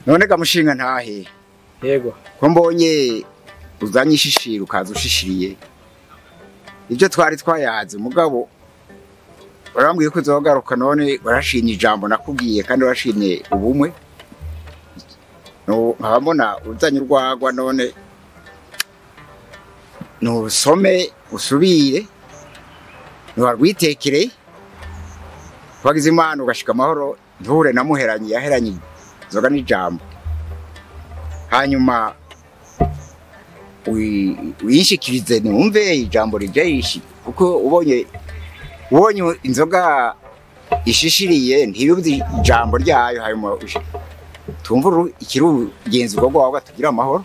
None gamushinga ntahe? Yego. Ko mbonye uzanye ishishiro ukaza ushishiriye. Ibyo twari twayaze mugabo urambwiye ko uzogaruka, none warashimye ijambo nakubwiye kandi warashimye ubumwe. No nkabona uzanye urwagwa, none nusome usubire ntiwarwitekere wagize Imana ugashika amahoro ntuhure na muheranye yaheranye zoga n'ijambo. Hanyuma uyishikirize numve ijambo rije yishi, kuko ubonye inzoga ishishiriye ntiyumve ijambo ryayo. Hanyuma tumva ikirugenzi ubwo rwagwa tugira amahoro.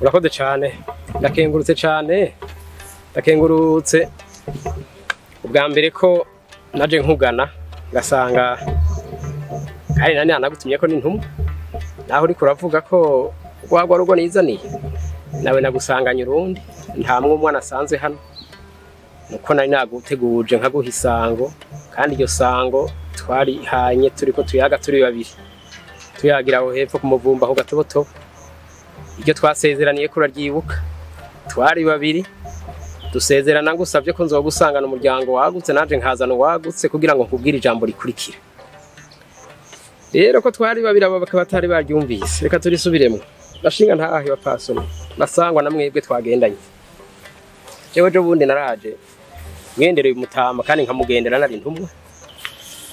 Urakoze cyane, ndakengurutse cyane, ndakengurutse ubwa mbere ko naje nkugana ngasanga kandi nani anagutumye ko n'intumwa, naho uri kuravuga ko rwagwa rugo nizaniye nawe nagusanganye urundi nta mwe umwana asanze hano. Nuko nari naguteguje nkaguha isango, kandi iryo sango twarihanye turiko tuyaga turi babiri, tuyagira aho hepfo ku muvumba aho gatobotobo. Iryo twasezeraniye ko uraryibuka, twari babiri dusezerana ngusabye ko nzogusangana umuryango wagutse naje nkazana uwagutse kugira ngo nkubwire ijambo rikurikira. Rero ko twari babiri abo bakaba batari baryumvise, reka turisubiremo. Bashinga ntahe bapasoni basangwa na mwebwe twagendanye. Jewe jo bundi naraje ngendereye umutama kandi nkamugendera nari ntumwa,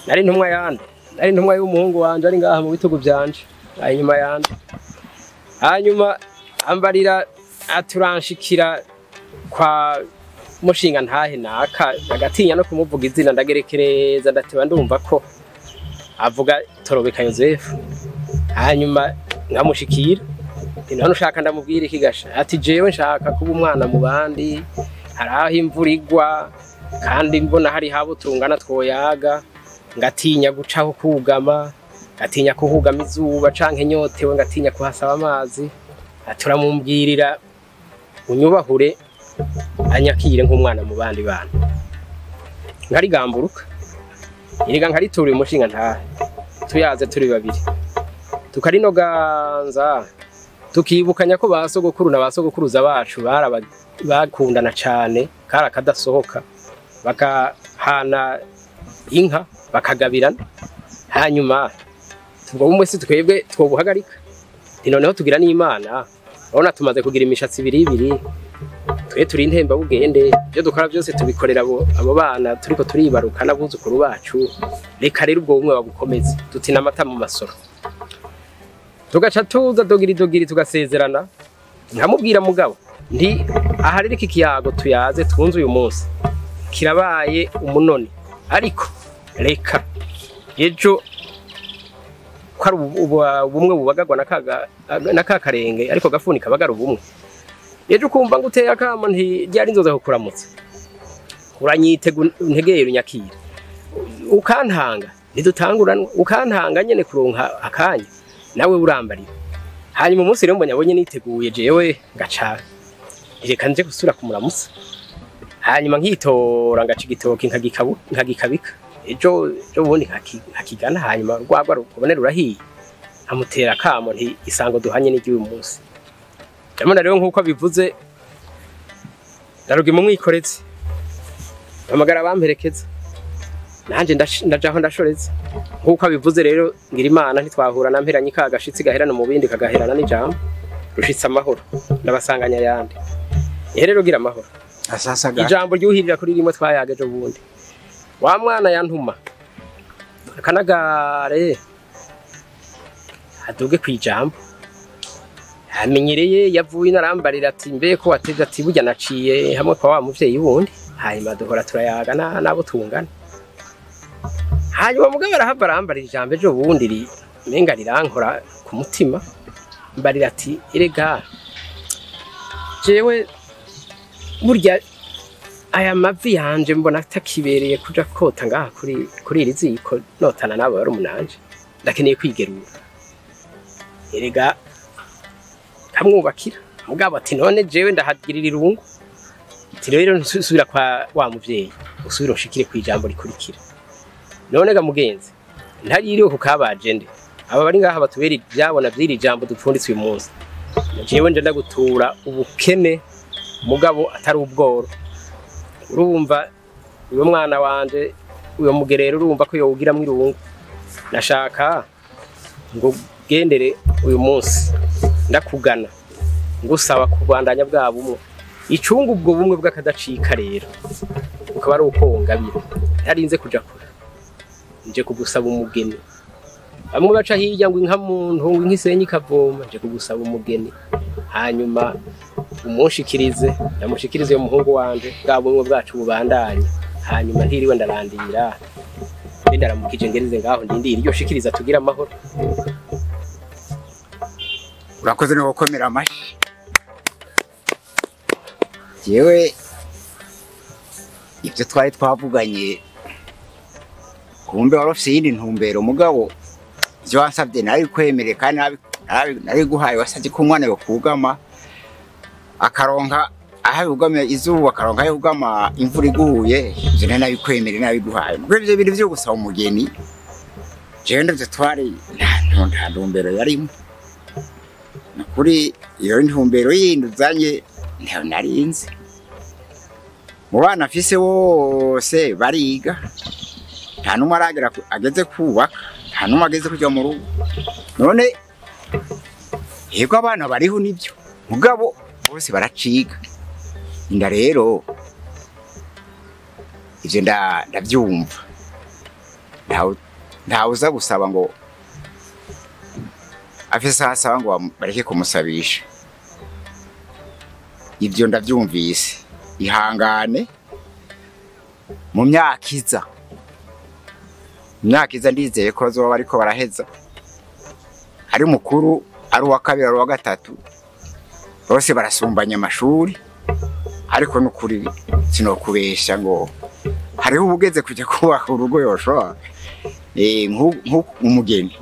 nari ntumwa yande, nari ntumwa y'umuhungu wanje ari ngaha mu bitugu byanje hanyuma yande. Hanyuma ambarira aturanshikira kwa mushinga ntahe naka, agatinya no kumuvuga izina, ndagerekereza ndateba ndumva ko avuga Torobeka Yozefu. Hanyuma nkamushikira nti none ushaka ndamubwira iki gasha? Ati jewe nshaka kuba umwana mu bandi, haraho imvura igwa kandi mbona hari habo tungana twoyaga, ngatinya gucaho kugama, ngatinya kuhugama izuba canke nyotewe, ngatinya kuhasaba amazi. Aturamumbwirira unyubahure anyakire nk'umwana mu bandi bana. Nkarigamburuka erega nkaritura umushinga ntahe, tuyaze turi babiri tukarinoganza, tukibukanya ko ba sogokuru na ba sogokuruza bacu bakundana cane, kari akadasohoka, bakahana inka bakagabirana. Hanyuma tubwo bumwe si twebwe twobuhagarika, noneho tugira n'Imana. Urabona tumaze kugira imishatsi ibiri ibiri, twe turi intemba bugende, ibyo dukora byose tubikorera abo bana turiko turibaruka n'abuzukuru bacu. Reka rero ubwo bumwe bagukomeze, tutina amata mu masoro. Tugaca tuza dogiri dogiri tugasezerana, nkamubwira mugabo nti aha rero iki kiyago tuyaze twunze uyu munsi kirabaye umunoni, ariko reka ejo ko ari ubumwe bubagagwa na kakarenge ariko gafunika bagara ubumwe. Ejo kumva ngo uteye akamo nti ryari nzoza kukuramutsa, uranyitega ntegeye unyakira, ukantanga ntidutanguranwa, ukantanga nyene kuronka akanya nawe urambarira. Hanyuma umunsi rero mbonye abonye niteguye jewe ngaca reka nje gusura kumuramutsa, hanyuma nkitora ngaca igitoki nkagikabika, ejo bundi nkakigana. Hanyuma rwagwa rukubone rurahiye, amutera akamo nti isango duhanye n'iry'uyu munsi. Ndabona rero nkuko bivuze ndarugima umwikorezi, amagara bamperekeza nanje ndajaho ndashoreza. Nkuko abivuze rero ngira Imana ntitwahura na mperanye kagashitsi gaherana mu bindi kagaherana n'ijambo rushitse amahoro ndabasanganya yandi. Rero gira amahoro asasaga ijambo ryuhirira kuri rimwe twayageje bundi. Wa mwana yantuma akanagare aduge kwijambo amenyereye yavuye narambarira ati mbe ko wateze, ati burya naciye hamwe kwa wa muvyeyi wundi. Hanyuma duhora turayaga nabo tungana. Hanyuma mugabo arahava arambarira ijambo ejo bundi menga rirankora ku mutima, mbarira ati erega jewe burya aya mavi yanje mbona atakibereye kuja kota ngaha kuri iri ziko notana nabo bari umunanje, ndakeneye kwigerura. Erega kamwubakira mugabo ati none jewe ndahagirira irungu, Ati rero nsubira kwa wa muvyeyi, usubira unshikire ku ijambo rikurikira. None ga mugenzi, ntaririwe ku kabaje nde aba bari ngaha batubera ibyabona by'iri jambo dupfunditse uyu munsi. Jewe nje ndagutura ubukene mugabo atari ubworo. Urumva uyo mwana wanje uyo mugerero urumva ko yowugiramwo irungu. Nashaka ngo gendere uyu munsi ndakugana ngusaba kubandanya bwa bumwe, icunga ubwo bumwe bw'akadacika rero ukaba ari uko wongabira ntarinze kuja kure. Nje kugusaba umugeni. Bamwe baca hirya ngo inka muntu ngo inkisenyi kavoma, nje kugusaba umugeni hanyuma umunshikirize, ndamushikirize uyo muhungu wanje, bwa bumwe bwacu bubandanye. Hanyuma ntiriwe ndarandira, ndaramukije ngereze ngaho ndindira iryo shikiriza tugira amahoro. Urakoze no gukomera amashi. Jewe ibyo twari twavuganye kumbe warofise iyindi ntumbero, mugabo ivyo wansavye nari kwemereye kandi nari guhaye. Wasavye ko umwana yokugama akaronka aho yugama izuba, akaronka aho yugama imvura iguye, ivyo nari nabikwemereye nabiguhaye. Mugabo ivyo bintu vyo gusaba umugeni jewe ndavyo twari nta ntumbero yarimo. Nukuri iyo ntumbero yindi uzanye ntayo narinzi. Mu bana mfise bose bariga, nta n'umwe aragera ageze kubaka, nta n'umwe ageze kuja mu rugo. None yego abana bariho nibyo, mugabo bose baraciga. Inda rero ivyo ndavyumva, ntawuza gusaba ngo afise aho asaba ngo bareke kumusabisha. Ivyo ndavyumvise, ihangane mu myaka iza. Imyaka iza ndizeye ko bazoba bariko baraheza, ari mukuru ari uwa kabiri ari uwa gatatu, bose barasumbanya amashuri. Ariko nukuri sinokubesha ngo hariho ubugeze kuja kubaka urugo yoshobora nk'umugeni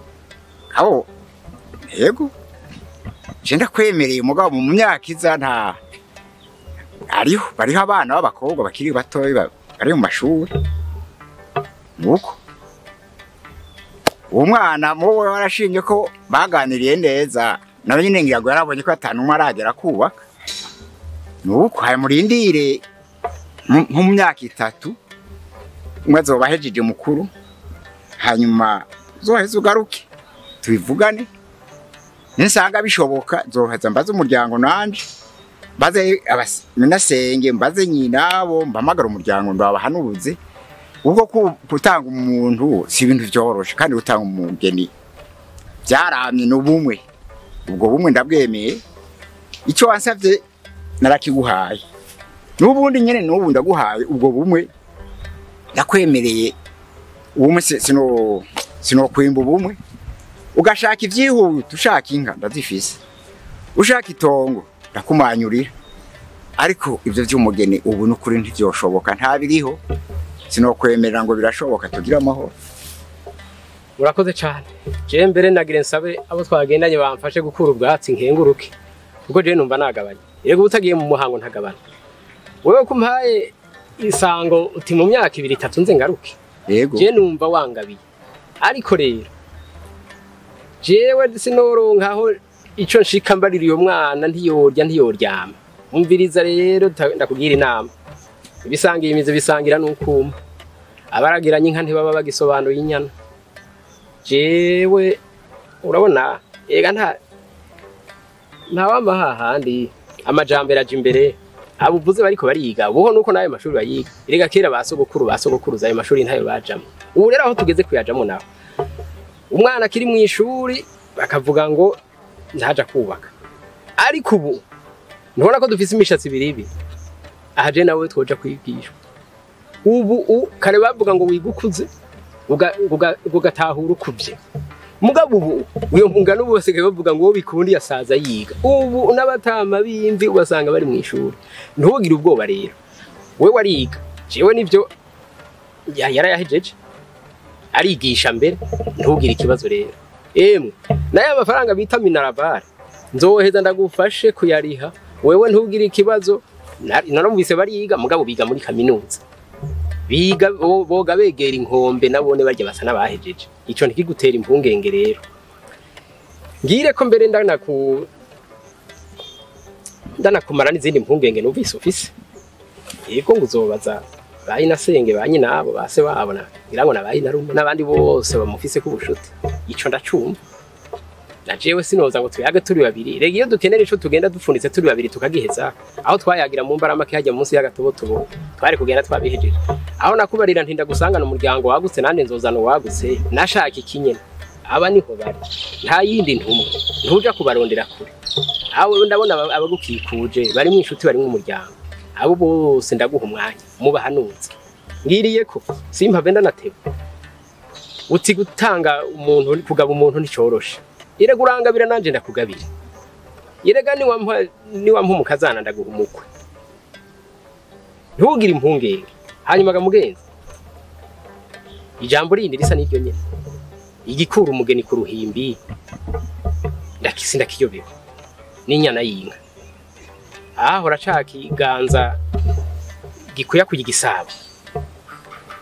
abo. Yego je ndakwemereye, mugabo mu myaka iza nta hariho bariho abana b'abakobwa bakiri batoyi bari mu mashuri. Nuko uwo mwana muwe warashimye ko baganiriye neza, nawe nyine ngira ngo yarabonye ko atanu umwe aragera kubaka. Nuko murindire nko mu myaka 3 umwe azoba ahejeje mukuru, hanyuma uzoheze ugaruke tubivugane. Nisanga bishoboka nzoheza mbaze umuryango nanje, mbaze minasenge, mbaze nyinabo, mbamagara umuryango ndabahanuze. Ubwo gutanga umuntu si ibintu vyoroshe, kandi gutanga umugeni byaramye n'ubumwe. Ubwo bumwe ndabwemeye, icyo wansavye narakiguhaye, n'ubundi nyene n'ubu ndaguhaye ubwo bumwe ndakwemereye. Ubumwe sino kwimba ubumwe. Ugashaka ivyihuta, ushaka inka ndazifise, ushaka itongo ndakumanyurira, ariko ivyo vy'umugeni ubu n'ukuri ntivyoshoboka, ntabiriho. Sinokwemerera ngo birashoboka tugira amahoro. Murakoze cyane. Je mbere nagira nsabe abo twagendanye bamfashe gukura ubwatsi nkenguruke, kuko je numva nagabanye. Yego utagiye mu muhango ntagabana. Wewe kumpaye isango uti mu myaka 2 3 nze ngaruke. Yego je numva wangabiye. Ariko rero jewe sinoronkaho ico nshika mbarira uyo mwana ntiyorya ntiyoryama. Umviriza rero ndakugira inama. Ibisangiye imize bisangira n'ukuma. Abaragiranye inka ntibaba bagisobanuye inyana. Jewe urabona ega nta wama hahandi amajambere aje imbere. Abuvuze bariko bariga ubuho nuko nayo mashuri bayiga. Erega kera basogokuru basogokuruza ayo mashuri ntayo bajamo. Ubu rero aho tugeze kuyajamo naho umwana akiri mu ishuri bakavuga ngo ntaja kubaka. Ariko ubu ntubona ko dufise imishatsi ibiri. Aha je nawe twoja kwigishwa. Ubu kare bavuga ngo wigukuze ugatahura ukuvye. Mugabo ubu uyo mpungano bose bavuga ngo bikundi yasaza yiga. Ubu n'abatama b'imvi ugasanga bari mu ishuri. Ntugire ubwoba rero. Wewe wariga, jewe nivyo yarayahejeje. Arigisha mbere, ntugire ikibazo rero. Emwe, naye amafaranga bita minerval nzoheza ndagufashe kuyariha. Wewe ntugire ikibazo. Narumvise bariga mugabo biga muri kaminuza, biga boga begera inkombe, nabone barya basa n'abahejeje. Ico ntikigutera impungenge rero. Ngire ko mbere ndanakumara n'izindi mpungenge numvise ufise. Yego, ngo uzobaza ba inasenge, ba nyinabo, ba se wabo, na ngira ngo na ba inarume n'abandi bose bamufise ku bushuti. Ico ndacumva. Na jewe sinoza ngo tuyage turi babiri. Rega iyo dukenera ico tugenda dupfunitse turi babiri tukagiheza. Aho twayagira mu mbaramake hajya munsi y'agatobotobo, twari kugenda twabihejeje. Aho nakubarira ntinda gusangana umuryango wagutse, nande nzozana uwagutse, nashaka ikinyene. Aba niho bari, nta yindi ntumwa, ntuja kubarondera kure. Aho ndabona abagukikuje barimwo inshuti, barimwo umuryango, abo bose ndaguha umwanya mubahanuze. Ngiriye ko simpave ndanateba. Uti gutanga umuntu, kugaba umuntu nticoroshe. Erega urangabira nanje ndakugabira. Erega niwampa umukazana ndaguha umukwe. Ntugire impungenge. Hanyuma ga mugenzi, ijambo rindi risa n'iryo nyene, igikura umugeni ku ruhimbi ndakisi ndakiyobewe n'inyana y'inka. Aho racakiganza gikuya ku igisabo,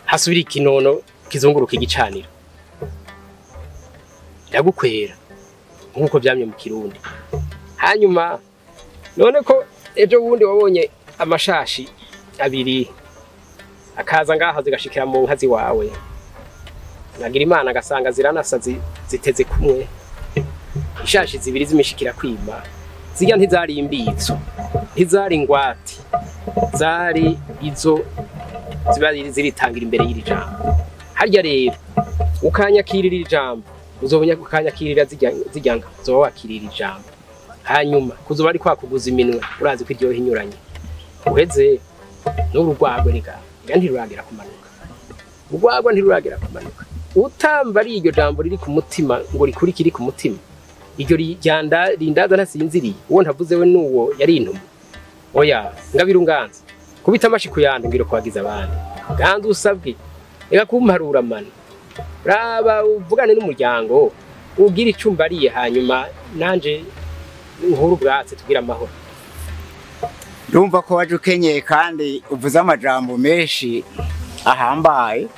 hasubira ikinono kizunguruka igicaniro. Ndagukwera nk'uko byamye mu Kirundi. Hanyuma none ko ejo bundi wabonye amashashi abiri akaza ngaha zigashikira mu nkazi wawe, nagira Imana agasanga ziranasa ziteze kumwe, ishashi zibiri zimishikira kwima, zirya ntizari imbitso, ntizari ingwate, zari izo ziba ziritangira imbere y'iri jambo. Harya rero ukanyakirira iri jambo, uzobonya ukanyakirira zirya nka, uzoba wakirira ijambo. Hanyuma kuzoba ari kwakuguza iminwe, urazi ko iryoha inyuranye. Uheze n'urugwagwe, rega ntiruragera kumanuka, urwagwa ntiruragera kumanuka. Utamba ari iryo jambo riri ku mutima ngo rikurikire ku mutima, iryo ryanda rindaza ntasinziriye, uwo ntavuze we nuwo yari intumwa. Oya ngabira unganza kubita amashi kuyanda ngira kwagiza abandi. Ganza usabwe reka kumparura mana, raba uvugane n'umuryango ugira icumba ariye, hanyuma nanje nkuru ubwatsi tugira amahoro. Ndumva ko waje ukenyeye kandi uvuze amajambo menshi ahambaye.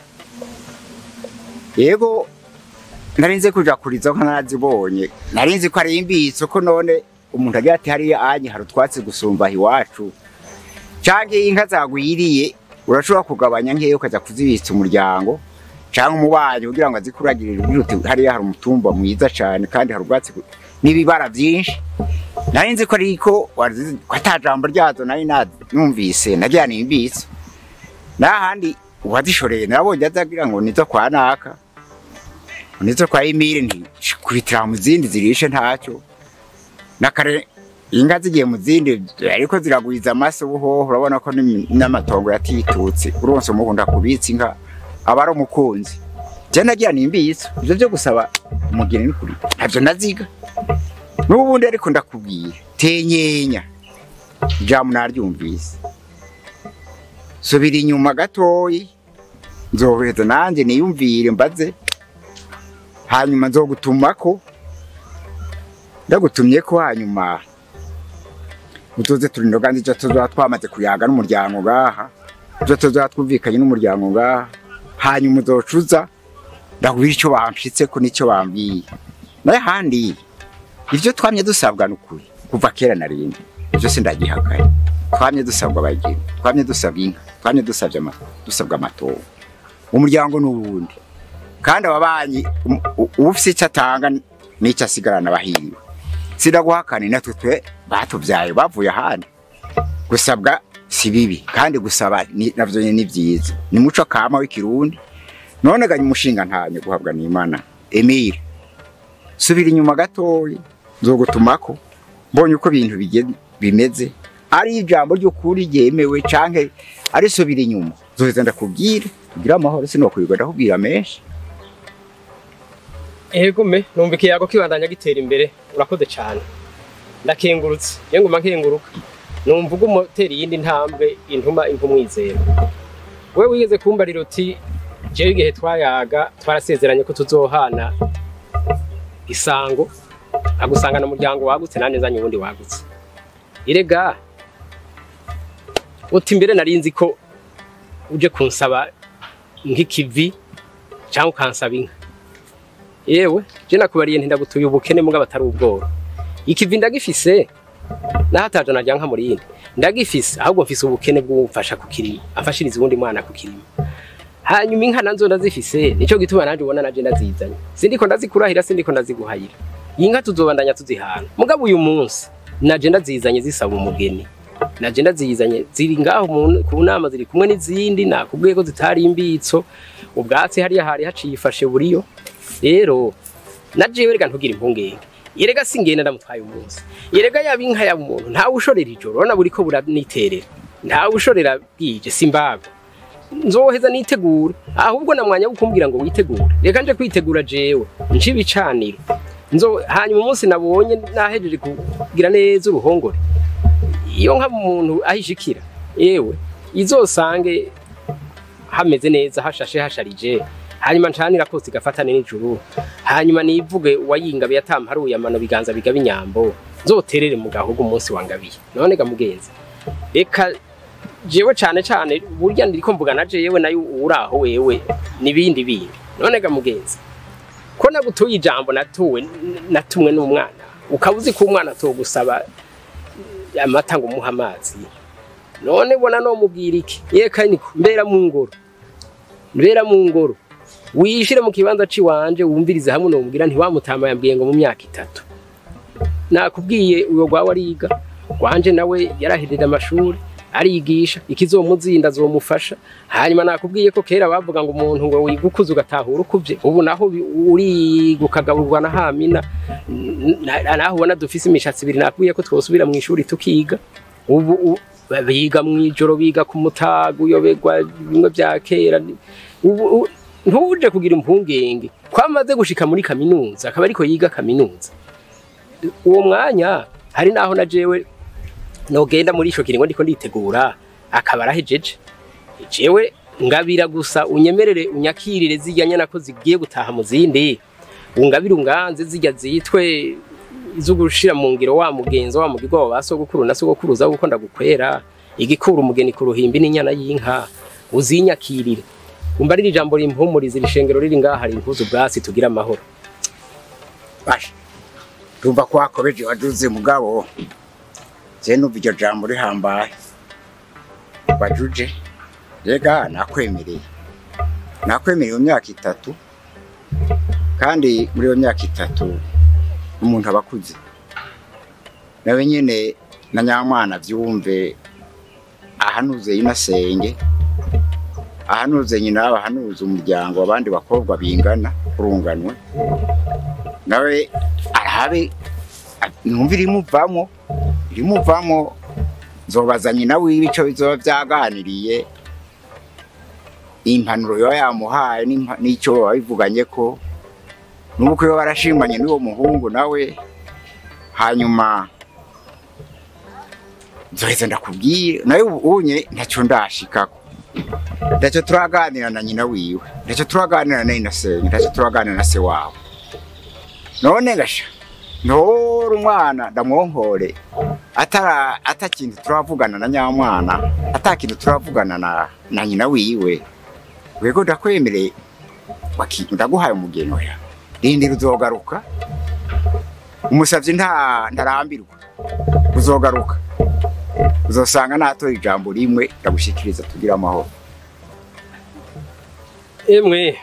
Yego, narinze kuja kurizo nka narazibonye, narinzi ko ari imbitso, ko none umuntu agira ati hariya anye hari utwatsi gusumba iwacu, canke inka zagwiriye urashobora kugabanya nkeyo ukaja kuzibitsa umuryango canke umubanyi kugira ngo azikuragirire, ugira uti hariya hari umutumba mwiza cane kandi hari ubwatsi n'ibibara vyinshi. Narinzi ko ariko ko ata jambo ryazo nari numvise, nagira ni imbitso. N'ahandi uwazishoreye narabonye azagira ngo nizo kwa naka, nizo kwa Emile, nti kubitira mu zindi zirishe ntacyo. Nakare inka zigiye mu zindi ariko ziragwiza amase ubuhoho, urabona ko n'amatongo yatitutse. Uronse umuhunda kubitsa inka aba ari umukunzi. Je nagira ni imbitso, ivyo vyo gusaba umugeni n'ukuri ntavyo naziga n'ubundi, ariko ndakubwira tenyenya ijambo naryumvise. Subira inyuma gatoyi, nzoheza nanjye niyumvire mbaze, hanyuma nzogutumako, ndagutumye ko hanyuma utuze turi ndoga ivyo tuzoba twamaze kuyaga n'umuryango ngaha, ivyo tuzoba twumvikanye n'umuryango ngaha, hanyuma uzocuza ndakubwira ico bamshitseko n'ico bambwiye. Naye handi ivyo twamye dusabwa n'ukuri kuva kera na rimwe, ivyo sindagihakaye. Twamye dusabwa abageni, twamye dusabwa inka, twamye dusabye dusabwa amatongo, umuryango n'uwundi. Kandi ababanyi ufise icyo atanga n'icyo asigarana bahiriwe. Sinaguhakane, natwe twe batubyaye bavuye ahandi. Gusabwa si bibi, kandi gusaba navyo nyene ni vyiza, ni muco kama w'ikirundi. None ga umushinga ntanye guhabwa n'Imana Emile, subira inyuma gatoyi, nzogutumako mbonye uko ibintu bimeze, ari ijambo ry'ukuri ryemewe canke ari subira inyuma, nzoheza ndakubwira kugira amahoro. Sinokwirwa ndakubwira menshi. Ego me numva ikiyago kibandanya gitera imbere. Urakoze cyane, ndakengurutse. Ye nguma nkenguruka, numva ugumotera iyindi ntambwe intuma impumwizero. We wigeze kumbarira uti jewe igihe twayaga twarasezeranye ko tuzohana isango, agusangana umuryango wagutse nande nzanye uwundi wagutse. Erega Uti mbere narinzi ko uje kunsaba nk'ikivi cyangwa ukansaba inka. Yewe je nakubariye nti ndagutuye ubukene mugabo atari ubworo. Ikivi ndagifise nahataje najya nka muri yindi ndagifise, ahubwo mfise ubukene bw'umfasha kukirima, afashiriza uwundi mwana kukirima. Hanyuma inka nanzo ndazifise, nico gituma nanje ubona naje ndazizanye. Sindiko ndazikurahira, sindiko ndaziguhayira. Inka tuzobandanya tuzihana. Mugabo uyu munsi naje ndazizanye zisaba umugeni. Naje ndazizanye ziri ngaho ku nama, ziri kumwe n'izindi, nakubwiye ko zitari imbitso. Ubwatsi hariya hari haciyifashe buriyo. Rero najewe reka ntugira impungenge. Yerega singenda ndamutwaye umunsi. Yerega yaba inka ya umuntu ntawe ushorera ijoro, urabona buriko buraniterera. Ntawe ushorera bwije simbago. Nzoheza nitegura, ahubwo na mwanya wo kumbwira ngo witegure. Reka nje kwitegura jewe, nce ibicaniro. Nzo hanyuma umunsi nabonye nahejeje kugira neza uruhongore. Iyo nka umuntu ahishikira, yewe izosange hameze neza, hashashe hasharije. Hanyuma ncanira kose igafatane n'ijuru. Hanyuma nivuge uwayingabiye atamparuye amano biganza bigaba inyambo. Nzoterere mu gahugu umunsi wangabiye. None ga mugenzi, reka jewe cane cane burya ndiko mvuga na jewe nayo uraho wewe nibindi bindi. None ga mugenzi, ko nagutuye ijambo natuwe natumwe n'umwana, ukabuzi ko umwana atogusaba amata ngo umuhe amazi. None bona no mubwira iki? Yeka niko mbera mu ngoro. Mbera mu ngoro. Wishire mu kibanza ciwanje wumvirize hamwe no mubwira nti wamutama yambwiye ngo mu myaka 3. Nakubwiye uyo gwawe ariga, gwanje nawe yarahejeje amashuri, arigisha, ikizomuzinda azomufasha. Hanyuma nakubwiye ko kera bavuga ngo umuntu ngo wigukuza ugatahura ukuvye, ubu naho uriga ukagaburwa na hamina, naho ubona dufise imishatsi ibiri. Nakubwiye ko twosubira mu ishuri tukiga. Ubu biga mu ijoro, biga ku mutaga uyoberwa bimwe vya kera. Ubu ntuje kugira impungenge kwamaze gushika muri kaminuza, akaba ariko yiga kaminuza. Uwo mwanya hari naho na jewe nogenda muri ico kiringo ndiko nditegura, akaba arahejeje. Jewe ngabira gusa unyemerere unyakirire zijya nyana ko zigiye gutaha mu zindi, ungabira unganze zijya zitwe izugushira mu ngiro wa mugenzo wa mugirwa wa basogokuru na sogokuruza uko ndagukwera igikura umugeni ku ruhimbi n'inyana y'inka, uzinyakirire. Umbarira ijambo rimpumuriza irishengero riri ngaha hari impuzu bwasi tugira amahoro. Basha ndumva ko wakobeje wajuze mugabo je numva iryo jambo rihambaye wajuje. Rega nakwemereye mu myaka 3, kandi muri iyo myaka 3 umuntu aba akuze. Nawe nyene na nyamwana vyumve, ahanuze inasenge, ahanuze nyina, ahanuze umuryango abandi bakobwa bingana urunganwe, nawe arabe numva irimuvamo nzobaza nyina wiwe ico bizoba vyaganiriye, impanuro yoba yamuhaye n'ico babivuganye ko nuko yo barashimanye n'uwo muhungu nawe. Hanyuma nzoheza ndakubwira nawe ubunye ntacyo ndashikako, ntacyo turaganira na nyina wiwe, ntacyo turaganira na Innocent, ntacyo turaganira na se wawe. None gasha ntora umwana ndamwonkore atara atakintu turavugana na nyamwana, atakintu turavugana na nyina wiwe. Wego ndakwemereye ndaguhaye umugeni oya, rindira uzogaruka. Umusavyi ntarambirwa, uzogaruka uzosanga natora ijambo rimwe ndagushikiriza tugira amahoro. Emwe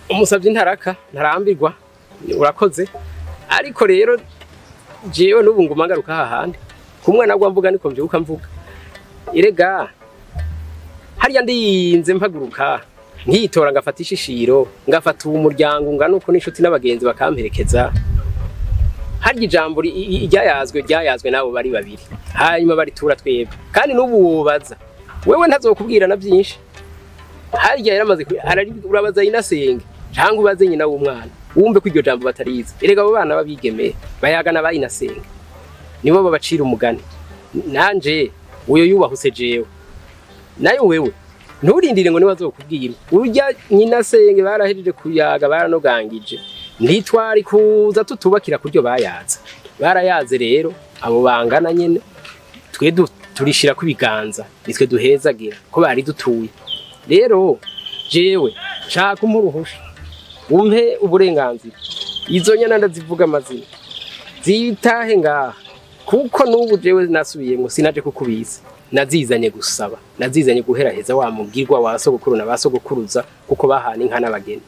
umusavyi ntaraka ntarambirwa, urakoze. Ariko rero jewe n'ubu nguma ngaruka hahandi kumwe nagwa mvuga niko mvyuka mvuga. Erega hariya ndinze mpaguruka nkitora ngafata ishishiro ngafata uwo muryango ngana uko n'inshuti n'abagenzi bakamperekeza. Harya ijambo ryayazwe nabo bari babiri, hanyuma baritura twebwe. Kandi n'ubu wobaza wewe ntazokubwira na byinshi. Harya yaramaze urabaza inasenge cyangwa ubaze nyina w'umwana wumve ko iryo jambo batarize. Erega abo bana babigeme bayagana bayinasenge nibo babacira umugani. Nanje uyo yubahuse jewe nayo wewe nturindire ngo niwe azokubwira. Urya nyina senge barahejeje kuyaga baranogangije, ntitwari kuza tutubakira kuryo bayaza. Barayaze rero abo bangana nyene twe Turishira ku biganza, nitwe duhezagira ko bari dutuye. Rero jewe nshaka umuruhusha, umpe uburenganzira, izo nyana ndazivuga amazina zitahe ngaha, kuko n'ubu jewe nasubiyemo sinaje kukubiza, nazizanye gusaba, nazizanye guheraheza wa mugirwa wa sogokuru na basogokuruza, kuko bahana inka n'abageni.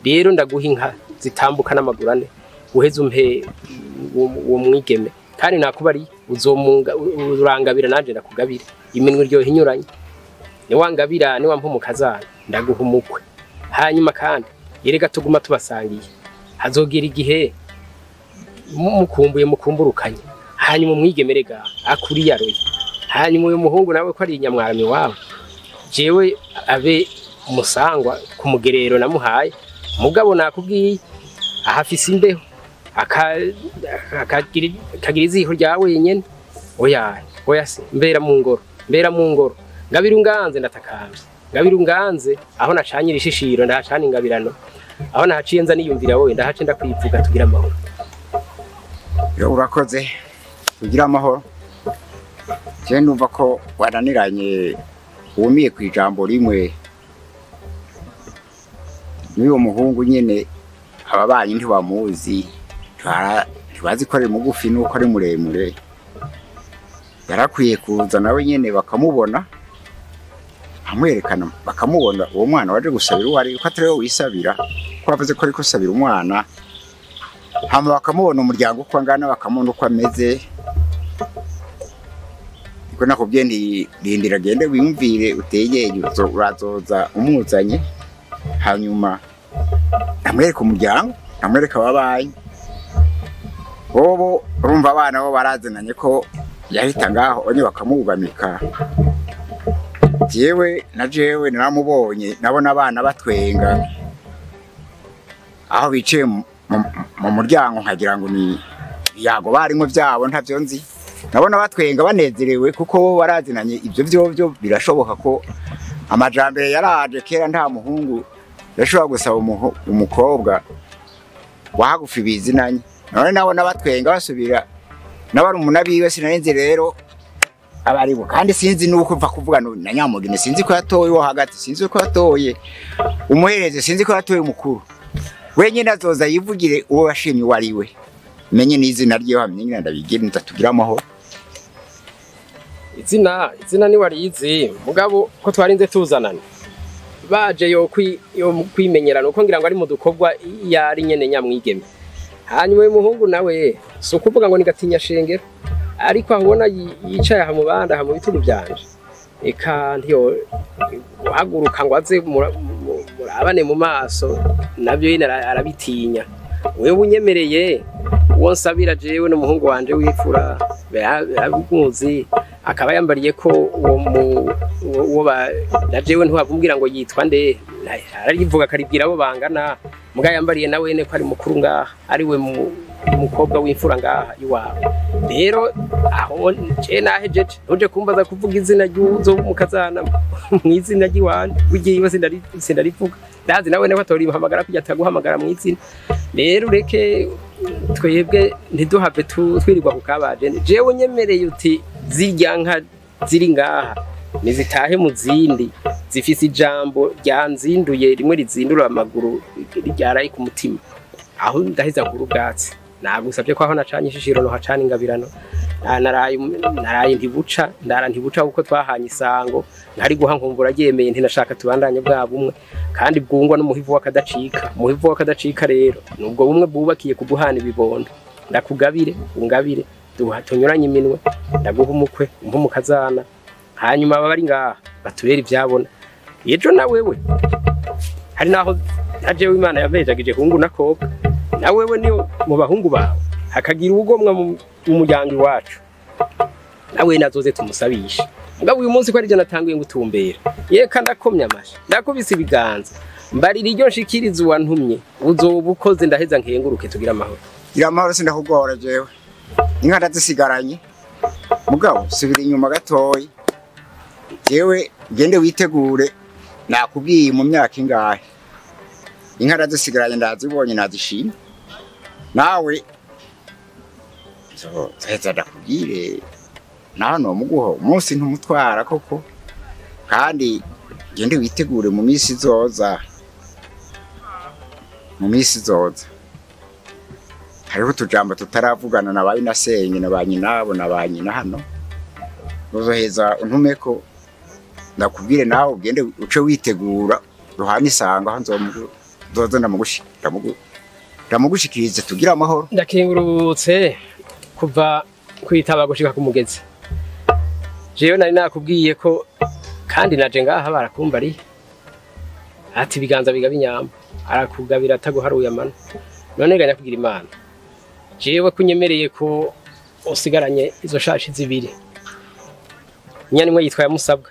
Rero ndaguha inka zitambuka n'amaguru ane, uheze umpe uwo mwigeme, kandi nakubari uzomunga urangabira nanje ndakugabira, iminwe iryoha inyuranye. Niwangabira niwampa umukazana ndaguha umukwe. Hanyuma kandi yerega tuguma tubasangiye, hazogira igihe mukumbuye mukumburukanye, hanyuma umwigemerega akuri yaroye, hanyuma uyu muhungu nawe ko ari inyamwarami wawe, jewe abe umusangwa ku mugerero namuhaye. Mugabo nakubwiye ahafise imbeho akagira iziho rya wenyene. Oya oya se, mbera mu ngoro, mbera mu ngoro, ngabira unganze ndatakambye, ngabira unganze aho nacanyira ishishiro ndahacana ingabirano, aho nahaciye nza niyumvira wowe ndahace ndakwivuga, tugira amahoro. Yo urakoze, tugira amahoro. Je ndumva ko waraniranye wumiye ku ijambo rimwe n'uwo muhungu nyene, ababanyi ntibamuzi, ntibazi ko ari mugufi nuko ari muremure. Yarakwiye kuza nawe nyene bakamubona, amwerekana bakamubona uwo mwana waje gusabira uwo ari, ko atari we wisabira, ko avuze ko ariko sabira umwana. Hama bakamubona umuryango uko angana, bakamubona uko ameze. Niko nakubwiye nti rindira gende wiyumvire utegeye, urazoza umuzanye, hanyuma amwereka umuryango, amwereka ababanyi. Bobo urumva abana bo barazinanye ko yahita ngaho onye bakamugamika. Jewe na jewe naramubonye, nabona abana batwenga aho bicaye mu muryango, nkagira ngo ni yago barimo byabo ntavyo nzi. Nabona batwenga banezerewe kuko bo barazinanye. Ibyo byo birashoboka ko amajambere yaraje kera, nta muhungu yashobora gusaba umukobwa wahagufi bizinanye. None nabona batwenga basubira n'abarumuna biwe, sinarinzi rero abaribo, kandi sinzi nuko mva kuvuga na Nyamugeni, sinzi ko yatoye wo hagati, sinzi ko yatoye umuhereze, sinzi ko yatoye umukuru. Wenyine azoza yivugire uwo washimye uwo ari we, menye n'izina ryiwe, hamenye nyina ndabigira nzatugira amahoro. Izina ni warizi, mugabo ko twarinze tuzanana baje yo kwimenyerana, uko ngira ngo ari mu dukorwa yari nyene nyamwigeme. Hanyuma uyu muhungu nawe si ukuvuga ngo ni gatinya shengero, ariko aho ubona yicaye aha mu bandi, aha mu bitugu byanje, eka ntiyo guhaguruka ngo aze murabane mu maso, nabyo nyine arabitinya. Wewe unyemereye uwo nsabira jewe n'umuhungu wanje w'imfura baramuzi, akaba yambariye ko uwo na jewe ntiwavumbwira ngo yitwa nde, ararivuga akaribwira abo bangana, muga yambariye nawe ne ko ari mukuru ngaha, ari we mukobwa w'imfura ngaha iwawe. Rero aho je nahejeje, ntuje kumbaza kuvuga izina ry'uzo mukazana mu izina ry'iwanje, wigiye sindarivuga, ndazi nawe ne ko atorihamagara kujya ataguhamagara mu izina. Rero ureke twebwe ntiduhave twirirwa ku kabaje. Jewe nyemereye uti zirya nka ziri ngaha nizitahe mu zindi zifise ijambo ryanzinduye rimwe rizindura amaguru ryaraye ku mutima, aho ndaheza nkuru ubwatsi. Nagusabye ko aho nacanye ishishiro no hacana ingabirano, naraye ntibuca, ndara ntibuca, kuko twahanye isango ntari guha nkumbura ryemeye, ntinashaka tubandanye bwa bumwe kandi bwungwa n'umuhivu w'akadacika. Umuhivu w'akadacika rero nubwo bumwe bwubakiye kuguhana ibibondo. Ndakugabire ungabire, tunyuranye iminwe, ndaguha umukwe umpe umukazana, hanyuma aba bari ngaha batubere ivyabona. Ejo na wewe hari naho ajewe Imana yamejagije hungu nakobwa, na wewe niyo mu bahungu bawe hakagira ugomwa mu muryango iwacu, nawe nazoze tumusabishe. Mugabo uyu munsi ko ari je natanguye ngutumbera, yeka ndakomya amashi, ndakubise ibiganza, mbarira iryo nshikiriza uwantumye, uzoba ukoze ndaheza nkenguruke tugira amahoro. Gira amahoro, sindakugora jewe, inka ndazisigaranye. Mugabo subira inyuma gatoyi, jewe gende witegure, nakubwiye mu myaka ingahe inka ndazisigaranye, ndazibonye nazishimye. Nawe nzoheza ndakubwire Naho no muguho umunsi ntumutwara koko, kandi gende witegure mu minsi izoza. Mu minsi izoza hariho utujambo tutaravugana na ba inasenye na ba nyinabo na ba nyina hano. Uzoheza untumeko ndakubwire nawe ugende uce witegura ruhana isanga aho nzoza ndamugushikirize tugira amahoro. Ndakengurutse kuva kwitaba gushika ku mugezi. Jewe nari nakubwiye ko kandi naje ngaha barakumva ari ati ibiganza bigaba inyambo arakugabira ataguharuye amano. None ganya kugira Imana, jewe kunyemereye ko usigaranye izo shashi zibiri. Inyana imwe yitwa ya Musabwa,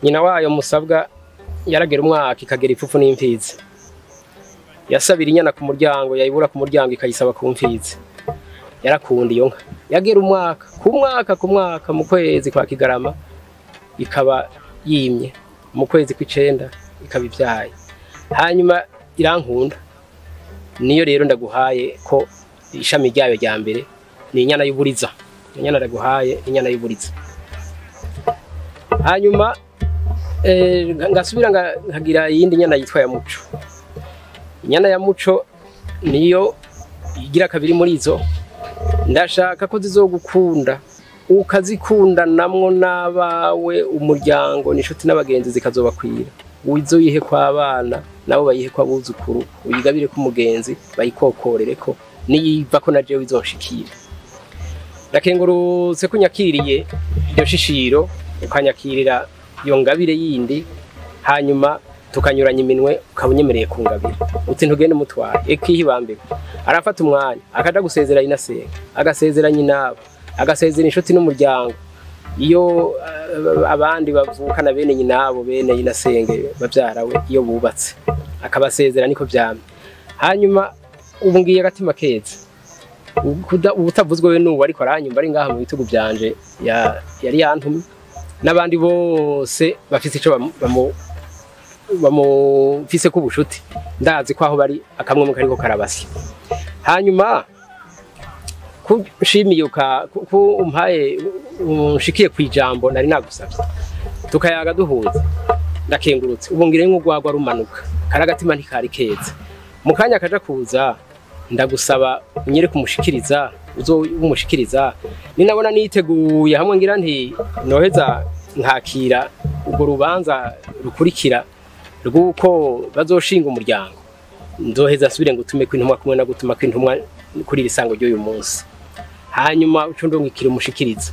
nyina wayo Musabwa yaragera umwaka ikagera ipfufu n'imfizi. Yasabira inyana ku muryango, yayibura ku muryango ikayisaba ku mfizi. Yarakunda iyo nka, yagera umwaka ku mwaka ku mwaka, mu kwezi kwa Kigarama ikaba yimye, mu kwezi kw'icenda ikaba ivyaye. Hanyuma irankunda, niyo rero ndaguhaye ko ishami ryayo rya mbere ni inyana y'uburiza. Inyana ndaguhaye inyana y'uburiza. Hanyuma ngasubira nkagira iyindi nyana yitwa ya Muco. Inyana ya Muco niyo igira kabiri muri izo. Ndashaka ko zizogukunda, ukazikunda namwo n'abawe, umuryango n'inshuti n'abagenzi zikazobakwira. Uzoyihe kw'abana nabo bayihe kw'abuzukuru, uyigabire ku mugenzi bayikokorereko, niyiva ko na jewe izonshikira. Ndakengurutse ko unyakiriye iryo shishiro, ukanyakirira iyo ngabire yindi, hanyuma tukanyuranya iminwe ukaba unyemereye ku ngabire. Uti ntugende mutwaye ekihibambirwa. Arafata umwanya akaja gusezera inasenga, agasezera nyinabo, agasezera inshuti n'umuryango. Iyo abandi bavukana bene nyinabo bene inasenge bavyara we iyo bubatse akabasezera, niko vyamye. Hanyuma ubu ngiye agatima keza, ubutavuzwe we n'ubu ariko aranyumva ari ngaha mu bitugu vyanje, yari yantumye n'abandi bose bafise ico bamufise ku bushuti, ndazi ko aho bari akamwe kariko karabasya. Hanyuma kushimiye ku umpaye unshikiye kwijambo nari nagusavye tukayaga duhuza, ndakengurutse. Ubu ngire nk'urwagwa rumanuka, karagatima ntikari keza. Mu kanya kaja kuza ndagusaba unyereke umushikiriza, uzo umushikiriza. Ninabona niteguye hamwe ngira nti noheza nkakira urwo rubanza rukurikira rw'uko bazoshinga umuryango, nzoheza nsubire ngo utume kw'intumwa kumwe na gutuma kw'intumwa kuri iri sango ry'uyu munsi. Hanyuma uco ndungikira umushikiriza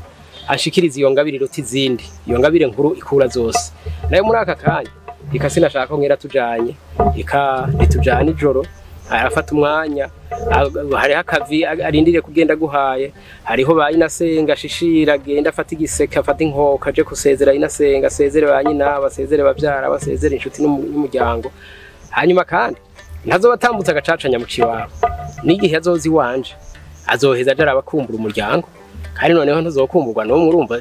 ashikiriza iyo ngabire iruta izindi, iyo ngabire nkuru ikura zose. Nayo muri aka kanya ika sinashaka ko nkera tujanye, ika ritujana ijoro. Arafata umwanya, hariho akavi arindiriye kugenda guhaye, hariho ba inasenga shishira agenda afata igiseke afata inkoka aje kusezera inasenga, asezere ba nyina, basezere bavyara, basezere inshuti n'umuryango. Hanyuma kandi ntazobatambutsa agacaca nyamuci wawe, n'igihe azoza iwanje azoheza aje arabakumbura umuryango, kandi noneho ntuzokumburwa n'umwe, urumva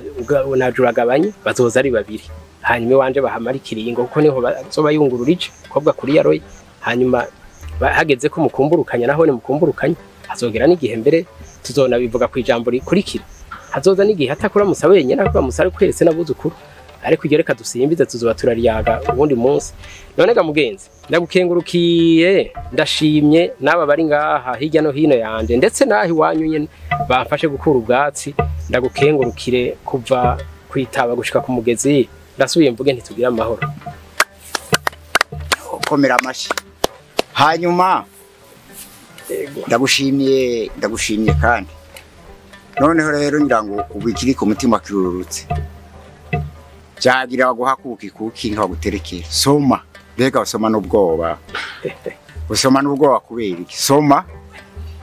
najuragabanye bazoza ari babiri. Hanyuma iwanje bahamara ikiringo kuko niho bazoba yungurura ice kobwa kuri yaroye. Hanyuma hageze ko mukumburukanya naho ni mukumburukanya, hazogera n'igihe mbere tuzonabivuga ku ijambo rikurikira, hazoza n'igihe atakura musa wenyine akura musa ari kwese n'abuzukuru. Ariko iryo reka dusimbize tuzoba turaryaga ubundi munsi. None ga mugenzi, ndagukengurukiye, ndashimye n'aba bari ngaha hirya no hino yanje, ndetse naho iwanyu nyene bamfashe gukura ubwatsi. Ndagukengurukire kuva kwitaba gushika ku mugezi. Ndasubiye mvuge ntitugira amahoro. Komera amashi. Hanyuma ndagushimiye, ndagushimye kandi noneho rero ngira ngo ubu ikiri ku mutima kirurutse, byagira guhakuka ikuki nkaguterekera. Soma mbega usoma n'ubwoba, usoma n'ubwoba kubera iki? Soma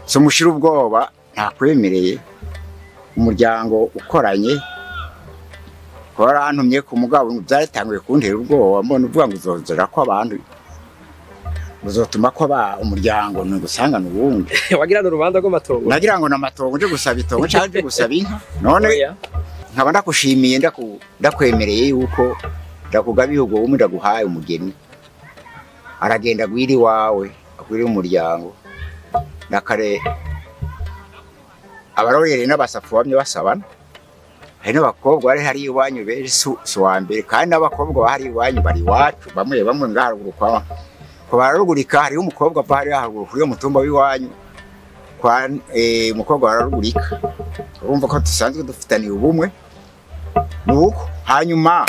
soma ushira ubwoba, ntakwemereye. Umuryango ukoranye warantumye ku mugabo byaratanguye kuntera ubwoba, mbona uvuga ngo uzozera ko abantu uzotuma ko ba umuryango nugusangana ubundi. Wagira n'urubanza rw'amatongo? Nagira ngo namatongo nje gusaba itongo cyangwa gusaba inka. None nkaba ndakushimiye, ndakwemereye yuko ndakugabiye ubwo bumwe ndaguhaye umugeni, aragenda agwira iwawe, agwira umuryango. Nakare abarorere n'abasafu bamye basabana, Hari n'abakobwa bari hari iwanyu benshi, si uwa mbere, kandi n'abakobwa bahari iwanyu bari iwacu, bamwe bamwe ngaha haruguru kwa bararugurika. Hariho umukobwa ava hariya haruguru kuri uwo mutumba w'iwanyu kwa umukobwa bararugurika. Urumva ko dusanzwe dufitaniye ubumwe nuko. Hanyuma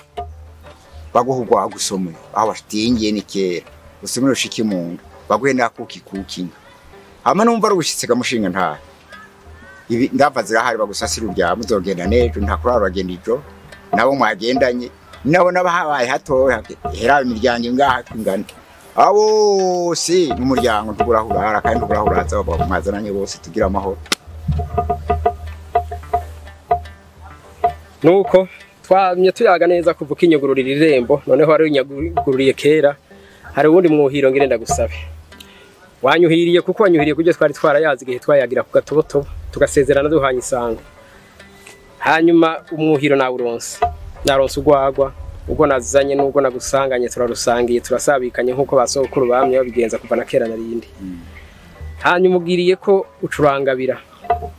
baguha urwaga usome aho bashingiye ni kera, usome rushike mu nda, baguhe n'akuki kukinga. Hama numva rushitse kamushinga ntahe ibi ndava zirahari, bagusasira urya muzogenda n'ejo, nta kurara uragenda ijoro nabo mwagendanye nabo n'abahabaye hatoya hera imiryango ingaha ingana abo si n'umuryango ntugurahurara kandi ntugurahuraza mwazananye bose tugira amahoro. Nuko twamye tuyaga neza kuva ukinyugururira irembo, noneho wari unyugururiye kera. Hari uwundi mwuhiro ngire ndagusabe. Wanyuhiriye kuko wanyuhiriye kubyo twari twarayazi igihe twayagira ku gatobotobo tugasezerana duhanye isango. Hanyuma umwuhiro nawuronse, naronse urwagwa ubwo nazanye n'ubwo nagusanganye, turarusangiye turasabikanye nk'uko basokuru bamye babigenza kuva na kera narindi. Hanyuma ubwiriye ko ucurangabira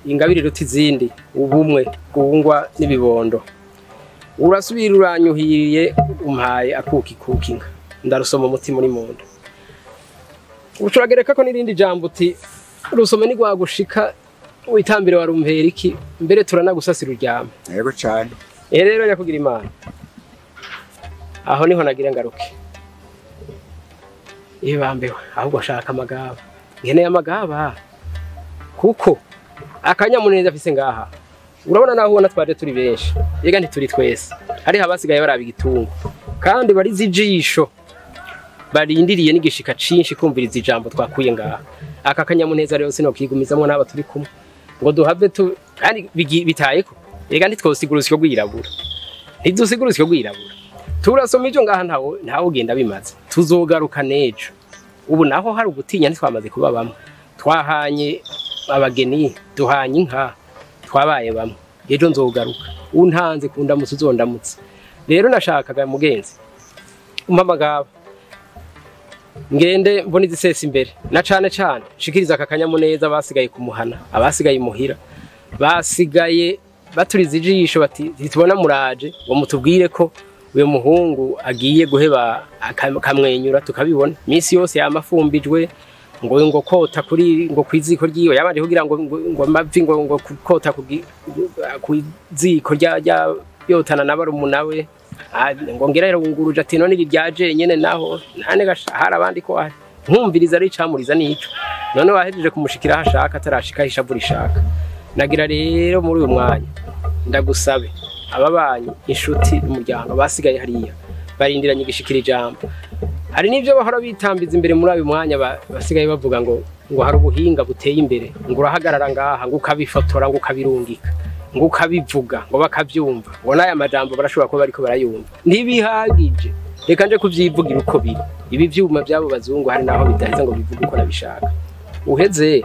ingabire iruta izindi, ubumwe bwungwa n'ibibondo. Urasubira uranyuhiriye umpaye akuki kukinga, ndarusoma umutima uri munda. Ucuragereka ko n'irindi jambo uti rusome ni rwagushika witambire warumpera iki, mbere turanagusasira uryame. Yego cyane. Rero nyakugira Imana, aho niho nagira ngaruke. Ibambewe ahubwo nshaka amagaba, nkeneye amagaba kuko akanyamuneza afise ngaha. Urabona naho ubona twaje turi benshi, yega ntituri twese, hariho abasigaye baraba igitungo kandi barize ijisho barindiriye n'igishika cinshi kumviriza ijambo twakuye ngaha. Aka kanyamuneza rero sinokigumizamwo n'aba turi kumwe ngo duhave tu kandi bitayeko. Yega ntitwosigura urusyo rwirabura, ntidusigura urusyo rwirabura, turasoma ivyo ngaha ntawe ugenda bimaze. Tuzogaruka n'ejo. Ubu naho hari ugutinya, ntitwamaze kuba bamwe, twahanye abageni, duhanye inka, twabaye bamwe. Ejo nzogaruka untanze kundamutse uzondamutse. Rero nashakaga mugenzi umpamagaba ngende mbona izisesa imbere, na cane cane shikiriza aka kanyamuneza basigaye kumuhana, abasigaye imuhira, basigaye baturiza ijisho bati ntitubona muraje ngo mutubwire ko uyu muhungu agiye guheba akamwenyura tukabibona. Misi yose yamafumbijwe ngo kota kuri ngo kwiziko ryiwe, yabanje kugira ngo amavi ngo kota kwiziko rya yotana nabarumuna we, ngo ngira yarunguruje ati none ryaje nyene naho nane gashahara abandi ko ari nkumviriza ari camuriza nico. None wahejeje kumushikira hashaka atarashika hishavura ishaka. Nagira rero muri uyu mwanya ndagusabe ababanyi inshuti umuryango basigaye hariya barindiranye igishikira ijambo. Hari n'ivyo bahora bitambiza imbere muri ayo mwanya basigaye bavuga ngo hari ubuhinga buteye imbere, ngo urahagarara ngaha ngo ukabifotora ngo ukabirungika ngo ukabivuga ngo bakavyumva, ngo n'aya majambo barashobora kuba bariko barayumva. Ntibihagije, reka nje kuvyivugira uko biri. Ibi vyuma by'abo bazungu hari naho bidaheza ngo bivuge uko nabishaka. Uheze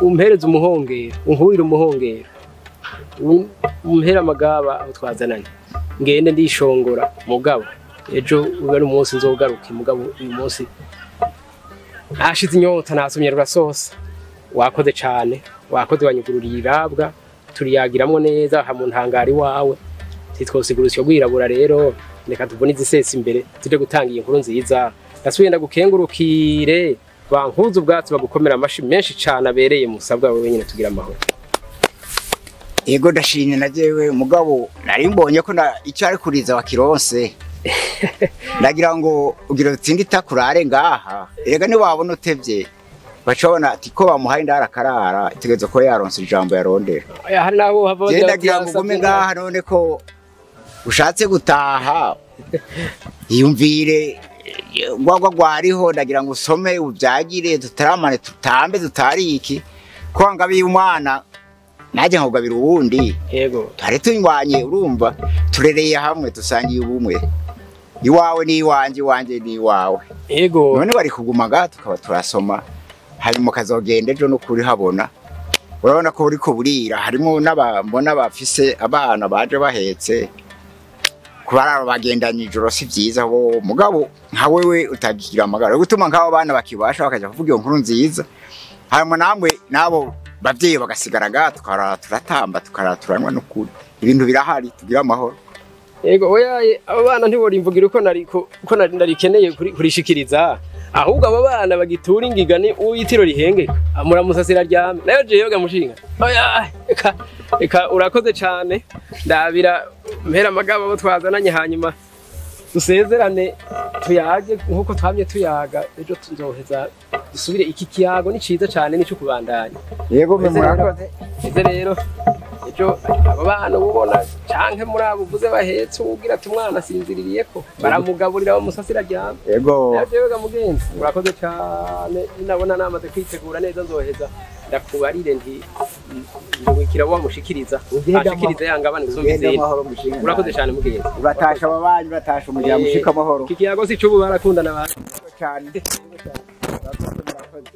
umpereze umuhongero, unkurire umuhongero, umpera amagaba aho twazananye, ngende ndishongora mugabo ejo ube ari umunsi nzogaruke. Mugabo uyu munsi nashize inyota nasomye rurasosa. Wakoze cane, wakoze wanyugururiye irabwa, turiyagiramwo neza ha mu ntangari wawe. Titwosigura urusyo rwirabura rero, reka tubone izisesa imbere tuje gutanga iyi nkuru nziza. Ndasubiye ndagukengurukire bankuze ubwatsi bagukomera amashi menshi cane abereye musabwa wewe nyine tugira amahoro. Yego ndashimye na jewe mugabo nari mbonye ko icyo ari kuriza wakironse. Ndagira ngo ugira utsinde itakurare ngaha, erega ni wabona utevye bacabona ati ko bamuhaye indara karara, itegezo ko yaronse ijambo yarondera. Hari nabo hava ndagira ngo ugume ngaha none ko ushatse gutaha yumvire ngwagwa gwariho, ndagira ngo usome ubyagire tutaramane tutambe tutariki ko ngabiye umwana naje nkugabira uwundi. Yego twari tunywanye, urumva turereye hamwe dusangiye ubumwe, iwawe ni iwanje, iwanje ni iwawe. Yego none bari kuguma ngaha tukaba turasoma, hanyuma kazogenda ejo no kuri habona. Urabona ko buriko burira, harimo n'abambona bafise abana baje bahetse kubararo bagendanye ijoro si vyiza bo mugabo nka wewe utagira amagara gutuma nk'abo bana bakibasha bakaja kuvuga iyo nkuru nziza, hanyuma namwe nabo Abavyeyi bagasigara ngaha, tukarara turatamba, tukarara turanywa. N'ukuri ibintu birahari, tugira amahoro. Yego, oya, abo bana ntiborimvugira uko nari uko nari narikeneye kurishikiriza. Ahubwo abo bana bagitura ingiga ni uwitiro rihengeka amuramusasira ryame nayo jewe gamushinga. Oya, eka eka, urakoze cane. Ndabira mpera amagabo abo twazananye, hanyuma dusezerane, tuyage nkuko twamye tuyaga. Ejo tuzoheza dusubire. Iki kiyago ni ciza cane, nico kubandanya. Yego, mwe Ese rero- murakoze. Ese rero ejo abo bana ubona canke muri abo uvuze bahetse, uwugira ati umwana asinziririyeko, baramugaburira bamusasira aryame. Yego. Jewe ga mugenzi, urakoze cane. Ninabona namaze kwitegura neza, nzoheza ndakubarire nti ndungikira wamushikiriza Ugende ashikirize yangabane gusumba Ugende izindi. amahoro, mushinga. Urakoze cane, mugenzi. Uratasha ababanyi, uratasha umuryango, ushika amahoro. Iki kiyago si c'ubu, barakundana ba Cyane. Murakoze, murakoze.